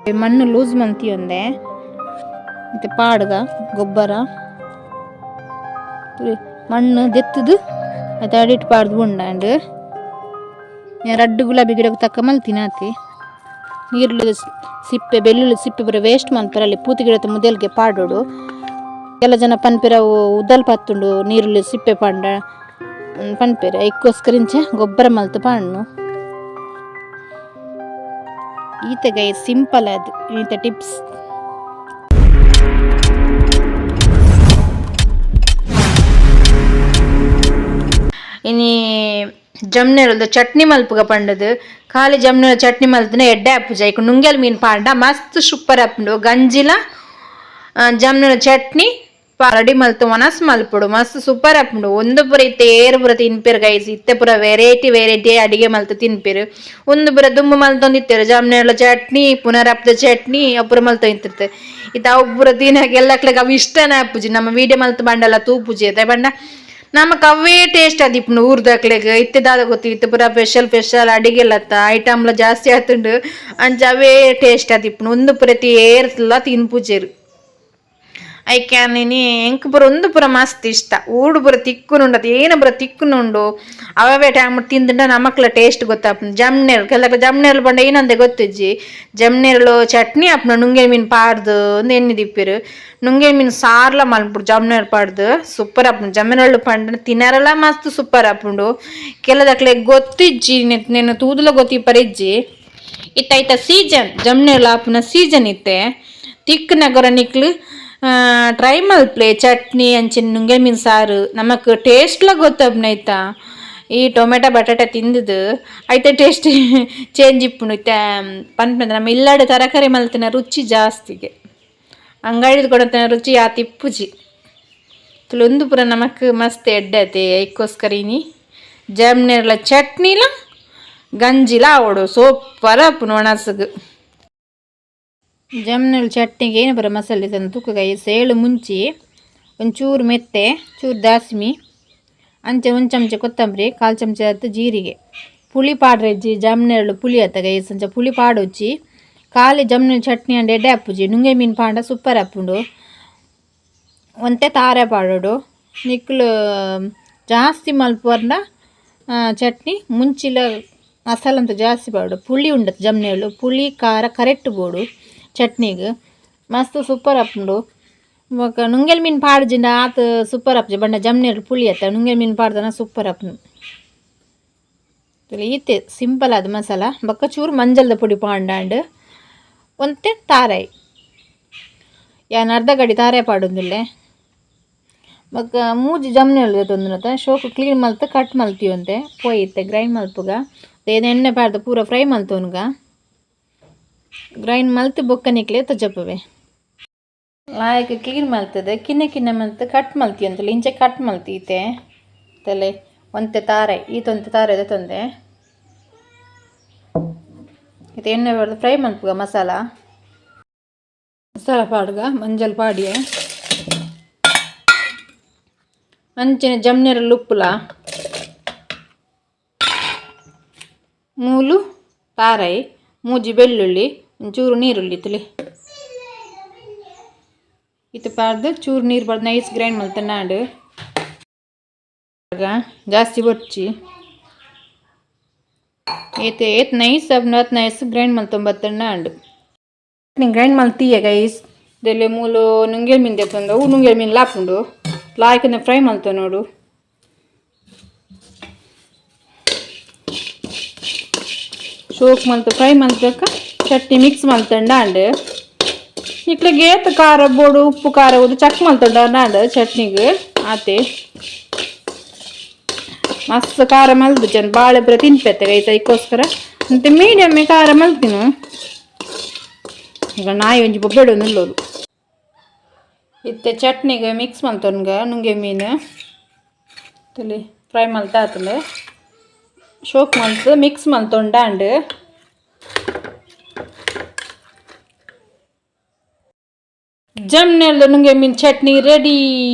ಮಣ್ಣು ಲೂಸ್ ಮಲ್ತಿಯೊಂದೆ ಇತ್ತೆ ಪಾಡ್ಗ ಗೊಬ್ಬರ ಮಣ್ಣು ದೆತ್ತದು ಐತ ಅಡಿಟ್ ಪಾಡ್ದು ಬುಂಡಾಂಡ್. ರಡ್ಡ್ ಗುಲಾಬಿ ಗಿಡಕ್ ತಕ್ಕ ಮಲ್ತಿನ ಆತೆ. ನೀರುಳ್ಳಿ ಸಿಪ್ಪೆ, ಬೆಳ್ಳುಳ್ಳಿ ಸಿಪ್ಪೆ ಪೂರ ವೇಸ್ಟ್ ಮನ್ಪೆರೆ ಪೂತ ಗಿಡತ ಮುದೆಲ್ಗೆ ಪಾಡೋಡು. ಕೆಲ ಜನ ಪನ್ಪೆರ್ ಅವು ಉದಲ್ ಪತ್ತುಂಡು ನೀರುಳ್ಳಿ ಸಿಪ್ಪೆ ಪಾಂಡ ಪನ್ಪೆರ್. ಐಕ್ಕೋಸ್ಕರ ಇಂಚ ಗೊಬ್ಬರ ಮಲ್ತ್ ಪಾಡ್ನು. ಈತೆ ಗೈಸ್, ಸಿಂಪಲ್ ಅದು ಈತ ಟಿಪ್ಸ್. ಇನಿ ಜಮ್ನೆಲ್ದ ಚಟ್ನಿ ಮಲ್ಪುಗ ಪಂಡದು. ಖಾಲಿ ಜಮ್ನೆಲ್ ಚಟ್ನಿ ಮಲ್ತನ ಎಡ್ಡೆ ಆಪುಜ. ಐಕ್ ನುಂಗೆಲ್ ಮೀನ್ ಪಾಂಡ ಮಸ್ತ್ ಸೂಪರ್ ಆಪುಂಡು. ಗಂಜಿಲ ಜಮ್ನೆಲ್ ಚಟ್ನಿ ರೆಡಿ ಮಲ್ತು ವನಸ್ ಮಲ್ಪುಡು, ಮಸ್ತ್ ಸೂಪರ್ ಆಪುಂಡು. ಒಂದು ಪೂರ ಇತ್ತೆ ಏರು ಪೂರ ತಿನ್ಪೆರ್ ಗೈಸ್. ಇತ್ತೆ ಪೂರ ವೆರೈಟಿ ವೆರೈಟಿ ಅಡಿಗೆ ಮಲ್ತು ತಿನ್ಪೆರ್. ಒಂದು ಪೂರ ದುಂಬು ಮಲ್ತೊಂದಿತ್ತೆರ್ ಜಮ್ನೆಲ ಚಟ್ನಿ, ಪುನರಪ್ದ ಚಟ್ನಿ ಅಪುರ ಮಲ್ತೊಂದಿತ್ತಿರ್ತೆ. ಇತ್ತೆ ಅವು ಪೂರ ತಿನಗ ಎಲ್ಲಕ್ಲೆಗ್ ಅವು ಇಷ್ಟನೇ ಆಪುಜಿ. ನಮ್ಮ ವೀಡಿಯೋ ಮಲ್ತು ಬಂಡಲ ತೂಪುಜಿ ಅತೆ ಪಂಡ ನಮಕ್ ಅವೇ ಟೇಸ್ಟ್ ಆದಿಪ್ಪುಂಡು ಊರ್ದಕ್ಲೆಗ್. ಇತ್ತೆ ದಾದ ಗೊತ್ತು, ಇತ್ತೆ ಪೂರ ಸ್ಪೆಷಲ್ ಸ್ಪೆಷಲ್ ಅಡಿಗೆಲತ್ತ ಐಟಮ್ಲ ಜಾಸ್ತಿ ಆತುಂಡು. ಅಂಚ ಅವೇ ಟೇಸ್ಟ್ ಆದಿಪ್ಪುಂಡು. ಉಂದು ಪೂರ ಏರ್ಲ ತಿನ್ಪುಜೆರ್. ಐಕ್ ಯಾನ್ ಇನಿ ಎಂಕ್ ಪೂರ ಉಂದು ಪೂರ ಮಸ್ತ್ ಇಷ್ಟ. ಊಡು ಪೂರ ತಿಕ್ಕುನುಂಡು ಅತ್ ಏನ ಪೂರ ತಿಕ್ಕುನುಂಡು. ಅವೇ ಟೈಮ್ ತಿಂದುಂಡ ನಮಕ್ಲ ಟೇಸ್ಟ್ ಗೊತ್ತಾಪುಂಡು. ಜಮ್ನೇರು ಕೆಲಕ್ ಜಮ್ನೇರು ಪಂಡ ಏನಂದೆ ಗೊತ್ತಿಜ್ಜಿ. ಜಮ್ನೇರ್ಲು ಚಟ್ನಿ ಆಪುಂಡು ನುಂಗೆಲ್ ಮೀನ್ ಪಾಡ್ದು ಉಂದು ಎಣ್ಣೆ ದಿಪ್ಪೆರ್. ನುಂಗೆಲ್ ಮೀನ್ ಸಾರ್ಲ ಮಲ್ಪುಡು ಜಮ್ನೇರು ಪಾಡ್ದು, ಸೂಪರ್ ಆಪುಂಡು. ಜಮ್ನೇರ್ಲು ಪಂಡ ತಿನರೆಲ ಮಸ್ತ್ ಸೂಪರ್ ಆಪುಂಡು. ಕೆಲದಕ್ಲೆಗ್ ಗೊತ್ತಿಜ್ಜಿ, ನೆನ್ ತೂದುಲ ಗೊತ್ತಿಪ್ಪರೆ ಇಜ್ಜಿ. ಇತ್ತೆ ಐತ ಸೀಸನ್, ಜಮ್ನೇರ್ಲು ಆಪುನ ಸೀಸನ್. ಇತ್ತೆ ತಿಕ್ಕುನಗರ ನಿಕ್ಲು ಟ್ರೈ ಮಲ್ಪಲೆ ಚಟ್ನಿ ಅಂಚಿನ ನುಂಗೆಲ್ ಮೀನ್ ಸಾರು. ನಮಕ್ ಟೇಸ್ಟ್ಲ ಗೊತ್ತಾಪುನ ಐತ. ಈ ಟೊಮೆಟೊ ಬಟಾಟೆ ತಿಂದುದು ಐತ ಟೇಸ್ಟ್ ಚೇಂಜ್ ಇಪ್ಪುಂಡು. ಇತ್ತೆ ಪನ್ಪಂದ್ರೆ ನಮ್ಮ ಇಲ್ಲಡೆ ತರಕಾರಿ ಮಲ್ತಿನ ರುಚಿ ಜಾಸ್ತಿಗೆ, ಅಂಗಡಿದ ಕೊಡಂತಿನ ರುಚಿ ಆತ್ ಇಪ್ಪುಜಿ. ತುಳು ಪೂರ ನಮಕ್ ಮಸ್ತ್ ಎಡ್ಡೆ ಆತೆ. ಐಕ್ಕೋಸ್ಕರ ಇನಿ ಜಮ್ನೇರ್ಲ ಚಟ್ನಿಲ ಗಂಜಿಲ ಆವೊಡು, ಸೂಪರ್ ಆಪುಂಡು ಒಣಸುಗು. ಜಮ್ನೇಲ್ ಚಟ್ನಿಗೆ ಏನು ಬರ ಮಸಾಲೆ ತಂದು ತುಕ್ಕಗಾಯಿ ಸೇಳು ಮುಂಚಿ, ಒಂಚೂರು ಮೆತ್ತೆ, ಚೂರು ದಾಸ್ಮಿ, ಅಂಚೆ ಒಂದು ಚಮಚ ಕೊತ್ತಂಬರಿ, ಕಾಲು ಚಮಚ ಆತು ಜೀರಿಗೆ. ಪುಳಿ ಪಾಡ್ರೆಜ್ಜಿ, ಜಮ್ನೇರ್ಲು ಪುಳಿ ಆತ ಗೈಸ್, ಅಂಚ ಪುಳಿ ಪಾಡೊಚ್ಚಿ. ಖಾಲಿ ಜಮ್ನೇಲ್ ಚಟ್ನಿ ಅಂಡ ಎಡ್ಡೆ ಆಪುಜಿ. ನುಂಗೆ ಮೀನು ಪಾಂಡ ಸೂಪರ್ ಆಪುಂಡು. ಒಂತೆ ತಾರೆ ಪಾಡೋಡು. ನಿಕ್ಲು ಜಾಸ್ತಿ ಮಲ್ಪುವರ್ನ ಚಟ್ನಿ ಮುಂಚಿಲ ಮಸಾಲೆ ಅಂತ ಜಾಸ್ತಿ ಪಾಡೋಡು. ಪುಳಿ ಉಂಡತ್ ಜಮ್ನೇಳು, ಪುಳಿ ಖಾರ ಕರೆಕ್ಟ್ ಬೋಡು ಚಟ್ನಿಗೆ, ಮಸ್ತ್ ಸೂಪರ್ ಆಪುಂಡು. ಬೊಕ ನುಂಗೆಲ್ ಮೀನು ಪಾಡ್ಜಿಂಡ ಆತ್ ಸೂಪರ್ ಆಪುಜಿ. ಬಣ್ಣ ಜಮ್ನೇರು ಪುಳಿ ಅತ್ತ, ನುಂಗೆಲ್ ಮೀನು ಪಾಡ್ದನ ಸೂಪರ್ ಆಪುಂಡು. ಈತೆ ಸಿಂಪಲ್ ಆದ ಮಸಾಲ. ಬೊಕ್ಕ ಚೂರು ಮಂಜಲ್ದ ಪೊಡಿ ಪಾಂಡಾಂಡ್, ಒಂತೆ ತಾರಾಯಿ. ಯಾನ್ ಅರ್ಧ ಗಡಿ ತಾರೆ ಪಾಡೊಂದುಲ್ಲೆ. ಬೊಕ್ಕ ಮೂಜಿ ಜಮ್ನೇಳು ದೆತೊಂದುನತ ಶೋಕು ಕ್ಲೀನ್ ಮಲ್ತ್ ಕಟ್ ಮಲ್ತಿಯೊಂತೆ ಪೋಯಿ ಇತ್ತೆ ಗ್ರೈಂಡ್ ಮಲ್ಪುಗ. ಎಣ್ಣೆ ಪಾಡ್ದು ಪೂರ ಫ್ರೈ ಮಲ್ತೊನುಗ. ಗ್ರೈಂಡ್ ಮಲ್ತ್ ಬೊಕ್ಕ ನಿಕ್ಲೆ ತೊಜಪುವೆ. ಲಾಯ್ಕ್ ಕ್ಲೀನ್ ಮಲ್ತದೆ ಕಿನ್ನೆ ಕಿನ್ನೆ ಮಲ್ತ್ ಕಟ್ ಮಲ್ತಿಯೊಂತಲೆ. ಇಂಚ ಕಟ್ ಮಲ್ತೀತೆ ತಲೆ. ಒಂತೆ ತಾರೆ, ಈತೊಂತೆ ತಾರೆ ದೆತೊಂದೆ. ಇತ್ತೆ ಎಣ್ಣೆ ಪಾಡ್ದು ಫ್ರೈ ಮಲ್ಪುಗ. ಮಸಾಲ ಮಸಾಲ ಪಾಡ್ಗ, ಮಂಜಲ್ ಪಾಡಿಯೆ. ಅಂಚನೆ ಜಮ್ನೇರಲ್ಲಿ ಉಪ್ಪುಲ, ಮೂಲು ತಾರಾಯಿ, ಮೂಜಿ ಬೆಳ್ಳುಳ್ಳಿ, ಒಂಚೂರು ನೀರುಳ್ಳಿ ತುಲಿ. ಇತ್ತೆ ಪಾಡ್ದು ಚೂರು ನೀರು ಪಾಡ್ದು ನೈಸ್ ಗ್ರೈಂಡ್ ಮಲ್ತನಾಡು, ಜಾಸ್ತಿ ಬೊರ್ಚಿ. ಏತ್ ಏತ್ ನೈಸ್ ಆಪುಂಡು ನೈಸ್ ಗ್ರೈಂಡ್ ಮಲ್ತೊಂಬತ್ತಂಡ ಅಂಡು. ಗ್ರೈಂಡ್ ಮಲ್ತೀಯ ಗೈಸ್. ದೆಲೆ ಮೂಲು ನುಂಗೆಲ್ ಮೀನು ದೆತ್ತೊಂದು, ಅವು ನುಂಗೆಲ್ ಮೀನು ಲಾಪುಂಡು. ಲಾಯ್ಕನೆ ಫ್ರೈ ಮಲ್ತ ನೋಡು. ಶೋಕ್ ಮಲ್ತ್ ಫ್ರೈ ಮಲ್ತಕ್ಕ ಚಟ್ನಿ ಮಿಕ್ಸ್ ಮಲ್ತಂಡ ಅಂಡ್. ನಿಕ್ಲೆಗ್ ಏತ್ ಖಾರ ಬೋಡು, ಉಪ್ಪು ಖಾರ ಊದು ಚಕ್ ಮಲ್ತಂಡ ಅಂಡ್ ಚಟ್ನಿಗ್ ಆತೆ. ಮಸ್ತ್ ಖಾರ ಮಲ್ದು ಜನ ಬಾಳೆ ಪೂರ ತಿನ್ಪೆತ್ತೆ ಐತ. ಐಕ್ಕೋಸ್ಕರ ಅಂತೆ ಮೀಡಿಯಮ್ ಖಾರ ಮಲ್ತಿನು. ಈಗ ನಾಯಿ ಒಂಜಿ ಬೊಬ್ಬೆಡು ನಿಲ್ಲೋದು. ಇತ್ತೆ ಚಟ್ನಿಗೆ ಮಿಕ್ಸ್ ಮಲ್ತೊನ್ಗ. ನುಂಗೆ ಮೀನು ತಲೆ ಫ್ರೈ ಮಲ್ತ ಆತಂಡು, ಶೋಕ್ ಮಲ್ತ್ ಮಿಕ್ಸ್ ಮಲ್ತೊಂಡ ಅಂಡ್. ಜಮ್ನೆಲ್ದ ನುಂಗೆ ಮೀನು ಚಟ್ನಿ ರೆಡಿ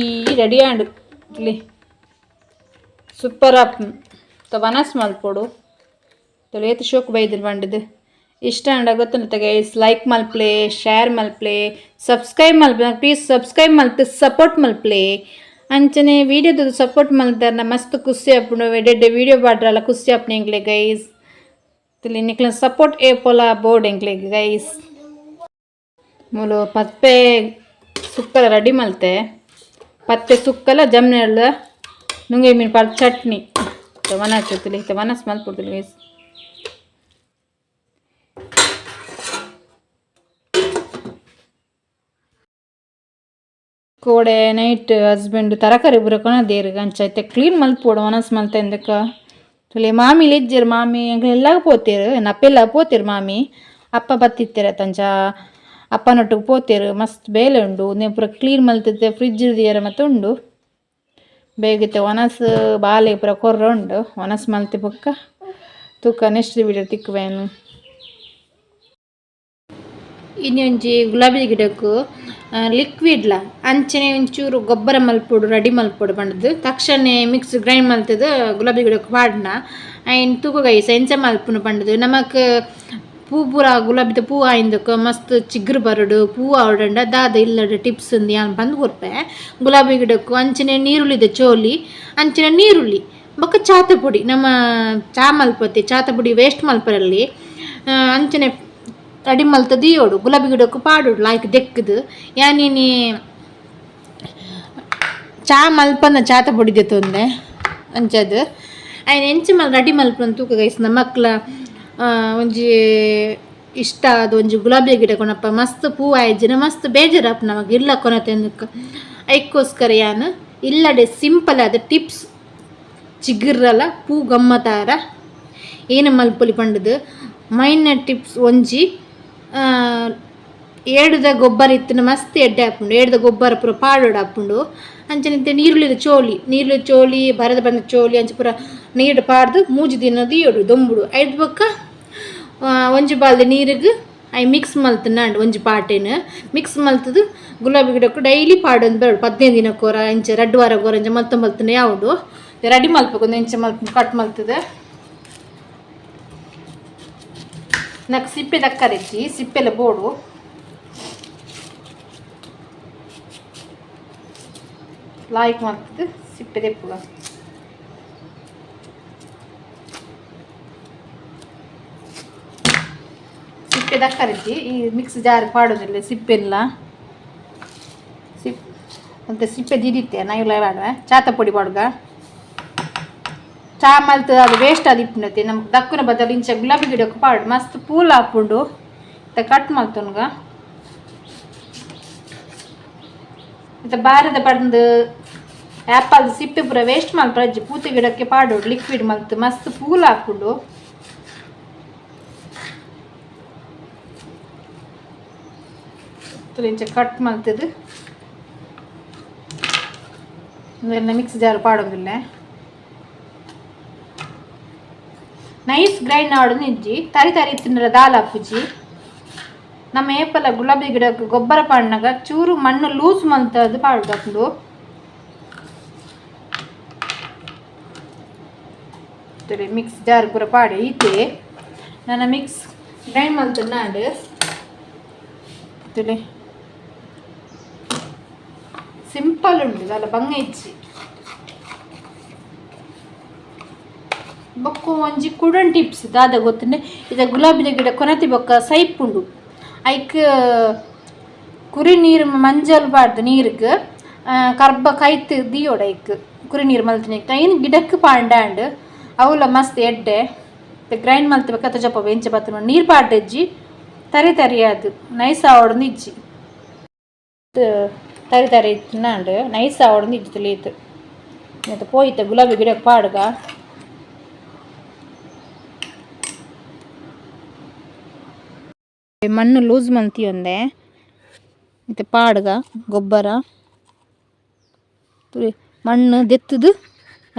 ರೆಡಿ ಆಂಡ್. ಇಲ್ಲಿ ಸೂಪರ್ ಆಪ್ ವನಸ್ ಮಲ್ಪೊಡು. ತುಳು ಏತ್ ಶೋಕ್ ಬೈದಿರ್ ಬಂಡದು. ಇಷ್ಟ ಅಂಡ ಗೊತ್ತುಂಟ ಗೈಸ್, ಲೈಕ್ ಮಲ್ಪ್ಲೆ, ಶೇರ್ ಮಲ್ಪ್ಲೆ, ಸಬ್ಸ್ಕ್ರೈಬ್ ಮಲ್ಪ್ಲೆ. ಪ್ಲೀಸ್ ಸಬ್ಸ್ಕ್ರೈಬ್ ಮಲ್ತ್ ಸಪೋರ್ಟ್ ಮಲ್ಪ್ಲೆ. ಅಂಚನೆ ವೀಡಿಯೋದ ಸಪೋರ್ಟ್ ಮಲ್ತಾರ ಮಸ್ತ್ ಖುಷಿ ಆಪುಂಡು. ಎಡ್ಡೆ ವೀಡಿಯೋ ಪಾಡ್ರಲ್ಲ ಖುಷಿ ಆಪುಂಡು ಎಂಕ್ಲೆ ಗೈಸ್. ನಿಕ್ಲ ಸಪೋರ್ಟ್ ಏಪೋಲ ಬೋರ್ಡ್ ಎಂಕ್ಲೆ ಗೈಸ್. ಮೂಲು ಪದ್ಪೆ ಸುಕ್ಕಲ ರೆಡಿ ಮಲ್ತೆ. ಪದ್ಪೆ ಸುಕ್ಕಲ ಜಮ್ನೆಳ್ಳ ನುಂಗೆ ಮೀನು ಪಾಡ್ ಚಟ್ನಿ ವನಸ್ ಇತ್ತೆ ವನಸ್ ಮಲ್ಪುಡ್ತಿಲ್ಲ ಗೈಸ್. ಕೋಡೆ ನೈಟ್ ಹಸ್ಬೆಂಡ್ ತರಕಾರಿ ಪೂರ ದೇರ್ ಅಂಚ ಇತ್ತೆ ಕ್ಲೀನ್ ಮಲ್ಪೊಡು ವನಸ್ ಮಲ್ತೆ ಇಂದಕ. ತುಲೆ ಮಾಮಿ ಲೆಜ್ಜೆರ್, ಮಾಮಿ ಎಂಕ್ಲೆಲ್ಲಾಗ ಪೋತೆರ್, ನಪ್ಪೆಲ್ಲ ಪೋತೆರ್ ಮಾಮಿ. ಅಪ್ಪ ಬತ್ತಿತ್ತೆರ್ ಅಂಚ ಅಪ್ಪನೊಟ್ಟಿಗೆ ಪೋತೆರ್. ಮಸ್ತ್ ಬೇಲೆ ಉಂಡು, ಉಂದೆನ್ ಪೂರ ಕ್ಲೀನ್ ಮಲ್ತಿತ್ತೆ ಫ್ರಿಜ್ ದೀಯರೆ ಮತ್ತೆ ಉಂಡು. ಬೇಗ ಇತ್ತೆ ವನಸ್ ಬಾಲೆ ಪೂರ ಕೊರ್ರ ಉಂಡು. ವನಸ್ ಮಲ್ತಿ ಬೊಕ್ಕ ತೂಕ ನೆಕ್ಸ್ಟ್ ವೀಡಿಯೋ ತಿಕ್ಕುವೇನು. ಇನಿ ಒಂಜಿ ಗುಲಾಬಿ ಗಿಡಕ್ಕು ಲಿಕ್ವಿಡ್ಲ ಅಂಚನೆ ಒಂಚೂರು ಗೊಬ್ಬರ ಮಲ್ಪೊಡು, ರೆಡಿ ಮಲ್ಪೊಡು ಪಂಡ್ದು ತಕ್ಷಣ ಮಿಕ್ಸ್ ಗ್ರೈಂಡ್ ಮಲ್ತದು ಗುಲಾಬಿ ಗಿಡಕ್ಕೆ ಪಾಡ್ನ. ಐನ್ ತೂಕ ಗೈಸ್ ಎಂಚ ಮಲ್ಪುನು ಪಂಡ್ದು. ನಮಕ್ ಪೂ ಪೂರ ಗುಲಾಬಿದ ಪೂ ಆಯಿಂದಕ್ಕ ಮಸ್ತ್ ಚಿಗುರು ಬರಡು, ಪೂ ಆವಡಂಡ ದಾದ ಇಲ್ಲಡ ಟಿಪ್ಸ್ ಯಾನ್ ಪಂದ್ ಕೊರ್ಪೆ. ಗುಲಾಬಿ ಗಿಡಕ್ಕು ಅಂಚನೆ ನೀರುಳ್ಳಿದ ಚೋಲಿ, ಅಂಚನೆ ನೀರುಳ್ಳಿ ಬೊಕ್ಕ ಚಾತ ಪುಡಿ. ನಮ್ಮ ಚಾ ಮಲ್ಪತಿ ಚಾತ ಪುಡಿ ವೇಸ್ಟ್ ಮಲ್ಪರಲ್ಲಿ ಅಂಚನೆ ರೆಡಿ ಮಲ್ತ ದೀಯೋಡು, ಗುಲಾಬಿ ಗಿಡಕ್ಕು ಪಾಡೋಡು ಲಾಯ್ಕ್ ದೆಕ್ಕದು. ಯಾನಿನಿ ಚಾ ಮಲ್ಪನ ಚಾತ ಪೊಡಿ ದೆತ್ತೊಂದೆ ಅಂಚದು ಐನ್ ಎಂಚ ಮಲ್ ರೆಡಿ ಮಲ್ಪುನ ತೂಕ ಗೈಸ್. ನಮಕ್ಲ ಒಂಜಿ ಇಷ್ಟ ಅದು ಒಂಜಿ ಗುಲಾಬಿ ಗಿಡ ಕೊನಪ್ಪ. ಮಸ್ತ್ ಪೂ ಆಯ್ಜಿನ ಮಸ್ತ್ ಬೇಜಾರಪ್ಪ ನಮಗೆ ಇಲ್ಲ ಕೊನತೆ. ಐಕ್ಕೋಸ್ಕರ ಯಾನ್ ಇಲ್ಲಡೆ ಸಿಂಪಲ್ ಆದ ಟಿಪ್ಸ್, ಚಿಗುರಲ ಪೂ ಗಮ್ಮತಾರ ಏನು ಮಲ್ಪೊಲಿ ಪಂಡುದು. ಮೈನ್ ಟಿಪ್ಸ್ ಒಂಜಿ ಏಡುದ ಗೊಬ್ಬರ ಇತ್ತಿನ ಮಸ್ತ್ ಎಡ್ಡೆ ಆಪುಂಡು. ಏಡುದ ಗೊಬ್ಬರ ಪೂರ ಪಾಡೋಡು ಆಪುಂಡು. ಅಂಚನೆ ಇತ್ತೆ ನೀರುಳ್ಳಿದ ಚೋಲಿ, ನೀರುಳ್ಳಿ ಚೋಲಿ, ಬರದ ಬಂದ ಚೋಲಿ ಅಂಚ ಪೂರ ನೀರು ಪಾಡ್ದು ಮೂಜಿ ದಿನ ದೀಯೋಡು ದೊಂಬುಡು. ಐದು ಬೊಕ್ಕ ಒಂಜಿ ಬಾಲ್ದಿ ನೀರಿಗೆ I mix ಮಲ್ತುಂಡು ಒಂಜಿ ಪಾಟೆನ್ ಮಿಕ್ಸ್ ಮಲ್ತದು ಗುಲಾಬಿ ಗಿಡಕ್ಕೆ ಡೈಲಿ ಪಾಡೊಂದು ಬೇಡ. 15 ದಿನಕ್ಕೊರ ಇಂಚ 2 ವಾರಕ್ಕೊರ ಇಂಚ ಮಲ್ತ ಮಲ್ತುಂಡ ಯಾವುದು ರೆಡಿ ಮಲ್ಪಕು. ಇಂಚ ಮಲ್ಪ ಕಟ್ ಮಲ್ತದೆ. నాకు ಸಿಪ್ಪೆ ದಕ್ಕರಿಜ್ಜಿ, ಸಿಪ್ಪೆಲ್ಲ ಬೋಡು. ಲಾಯ್ಕ್ ಮಲ್ತದು ಸಿಪ್ಪೆ ದೆಪ್ಪುಗ. ಸಿಪ್ಪೆ ದಕ್ಕರಿಜ್ಜಿ, ಈ ಮಿಕ್ಸ್ ಜಾರ್ ಪಾಡೋದಿಲ್ಲ ಸಿಪ್ಪೆಲ್ಲ. ಸಿಪ್ ಅಂತ ಸಿಪ್ಪೆ ದಿದಿತ್ತೆ ನೈಲ ಬೇಡ. ಚಾತ ಪೊಡಿ ಪಾಡುಗ. ಚಾ ಮಲ್ತ್ ಅದು ವೇಸ್ಟ್ ಅದು ಇಪ್ಪುನತೆ ನಮ್ಗೆ ದಕ್ಕುನ ಬದಲು ಇಂಚ ಗುಲಾಬಿ ಗಿಡಕ್ಕೆ ಪಾಡು, ಮಸ್ತ್ ಪೂಲ್ ಆಪುಂಡು. ಇತ್ತ ಕಟ್ ಮಲ್ತೊನ್ಗ. ಇತ್ತ ಬಾರದ ಪಂದ್ ಆ್ಯಪಲ್ ಸಿಪ್ಪೆ ಪೂರ ವೇಸ್ಟ್ ಮಲ್ಪರಜ್ಜಿ, ಪೂತ ಗಿಡಕ್ಕೆ ಪಾಡೋಡು. ಲಿಕ್ವಿಡ್ ಮಲ್ತ್ ಮಸ್ತ್ ಪೂಲ್ ಆಪುಂಡು. ಇಂಚ ಕಟ್ ಮಲ್ತದು ಇಂದೆಲ್ಲ ಮಿಕ್ಸ್ ಜಾರ್ ಪಾಡೋದಿಲ್ಲ. ನೈಸ್ ಗ್ರೈಂಡ್ ಆವೊಡು ಇಜ್ಜಿ, ತರಿ ತರಿ ತಿನ್ನರ ದಾಲ್ ಆಪುಜಿ. ನಮ್ಮ ಏಪಲ ಗುಲಾಬಿ ಗಿಡಕ್ಕೆ ಗೊಬ್ಬರ ಪಾಡ್ನಗ ಚೂರು ಮಣ್ಣು ಲೂಸ್ ಮಲ್ತದು ಪಾಡುದು. ಮಿಕ್ಸ್ ಜಾರ್ ಪೂರ ಪಾಡಿ ಈತೆ ನನ್ನ ಮಿಕ್ಸ್ ಗ್ರೈಂಡ್ ಮಲ್ತುಂಡು. ತುಲೆ ಸಿಂಪಲ್ ಉಂಡು ದಾಲ ಬಂಗ ಇಜ್ಜಿ. ಬೊಕ್ಕ ಒಂಜಿ ಕುಡನ್ ಟಿಪ್ಸ್ ದಾದ ಗೊತ್ತುಂಡೆ? ಇದ ಗುಲಾಬಿದ ಗಿಡ ಕೊನತಿ ಬೊಕ್ಕ ಸೈಪುಂಡು. ಐಕ್ ಕುರಿ ನೀರು ಮಂಜಲ್ ಪಾಡ್ದು ನೀರಿಗೆ ಕರ್ಬ ಕೈತ್ ದಿಯೋಡು. ಐಕ್ ಕುರಿ ನೀರು ಮಲ್ತಿನ ಐನ್ ಗಿಡಕ್ಕೆ ಪಾಂಡಾಂಡ್ ಅವುಲ ಮಸ್ತ್ ಎಡ್ಡೆ. ಗ್ರೈಂಡ್ ಮಲ್ತ್ ಬೊಕ್ಕ ತಜಪ್ಪ ಎಂಚ ಬತ್ತುಂಡು. ನೀರು ಪಾಡ್ಡೆಜ್ಜಿ, ತರಿ ತರಿ ಅದು ನೈಸ್ ಆವೊಡೊಂದು ಇಜ್ಜಿ. ತರಿ ತರಿ ಇತ್ತಿನಾಂಡ್ ನೈಸ್ ಆವೊಡೊಂದು ಇಜ್ಜಿ ತುಲಿತ್. ನೆತ್ತ ಪೋಯಿತ ಗುಲಾಬಿ ಗಿಡಕ್ಕೆ ಪಾಡ್ಗ. ಮಣ್ಣು ಲೂಸ್ ಮಲ್ತಿಯೊಂದೆ ಇತ್ತೆ ಪಾಡ್ಗ ಗೊಬ್ಬರ. ಮಣ್ಣು ದೆತ್ತದು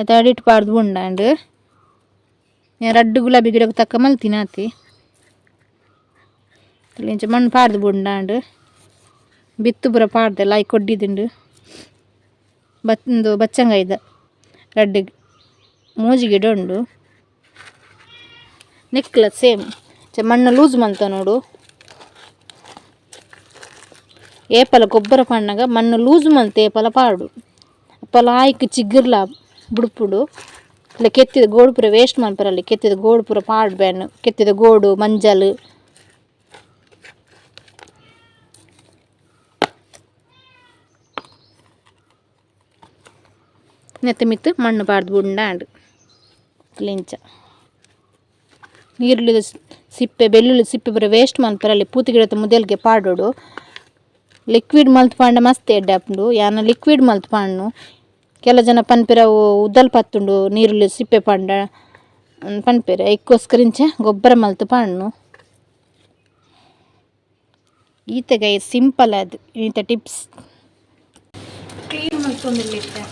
ಐತ ಅಡಿಟ್ ಪಾಡ್ದು ಉಂಡಾಂಡ್. ರಡ್ಡ್ ಗುಲಾಬಿ ಗಿಡಕ್ಕೆ ತಕ್ಕ ಮಲ್ತಿನ ಆತಿ. ಇಂಚ ಮಣ್ಣು ಪಾಡ್ದು ಬುಂಡಾಂಡ್. ಬಿತ್ತು ಪೂರ ಪಾಡ್ದೆ ಲಾಯ್ಕ್ ಕೊಡ್ಡಿದುಂಡು. ಬತ್ ಬಚ್ಚಂಗಾಯ್ದ ರಡ್ಡ್ ಮೂಜಿ ಗಿಡ ಉಂಡು. ನೆಕ್ಲ ಸೇಮ್ ಇಂಚ ಮಣ್ಣು ಲೂಸ್ ಮಲ್ತೊನೊಡು. ಏಪಲ ಗೊಬ್ಬರ ಪಾಡ್ನಗ ಮಣ್ಣು ಲೂಸ್ ಮಲ್ತ್ ಏಪಲ ಪಾಡು. ಅಪಲ ಆಯ್ಕ್ ಚಿಗುರ್ಲ ಬುಡ್ಪುಂಡು. ಇಲ್ಲ ಕೆತ್ತಿದ ಗೋಡು ಪೂರ ವೇಸ್ಟ್ ಮನ್ಪರಲ್ಲಿ, ಕೆತ್ತಿದ ಗೋಡು ಪೂರ ಪಾಡ್ಬೆನ್. ಕೆತ್ತಿದ ಗೋಡು ಮಂಜಲ್. ನೆತ್ತ ಮಿತ್ತ್ ಮಣ್ಣು ಪಾಡ್ದು ಬುಡ್ಂಡ ಇಂಚ. ನೀರುಳ್ಳಿದ ಸಿಪ್ಪೆ, ಬೆಳ್ಳುಳ್ಳಿ ಸಿಪ್ಪೆ ಪೂರ ವೇಸ್ಟ್ ಮನ್ಪರಲ್ಲಿ, ಪೂತ ಗಿಡತ ಮುದೆಲ್ಗೆ ಪಾಡೊಡು. ಲಿಕ್ವಿಡ್ ಮಲ್ತ್ ಪಾಂಡ ಮಸ್ತ್ ಎಡ್ಡೆ ಆಪುಂಡು. ಯಾನ್ ಲಿಕ್ವಿಡ್ ಮಲ್ತ್ ಪಾಡ್ನು. ಕೆಲ ಜನ ಪನ್ಪೆರ್ ಅವು ಉದಲ್ ಪತ್ತುಂಡು ನೀರುಳ್ಳಿ ಸಿಪ್ಪೆ ಪಾಂಡ ಪನ್ಪೆರ್. ಐಕ್ಕೋಸ್ಕರ ಇಂಚ ಗೊಬ್ಬರ ಮಲ್ತ್ ಪಾಡ್ನು. ಈತೆ ಗೈಸ್, ಸಿಂಪಲ್ ಅದು ಈತ ಟಿಪ್ಸ್. ಕ್ಲೀನ್ ಮಲ್ತೊಂದಿಲ್ಲ ಇತ್ತೆ.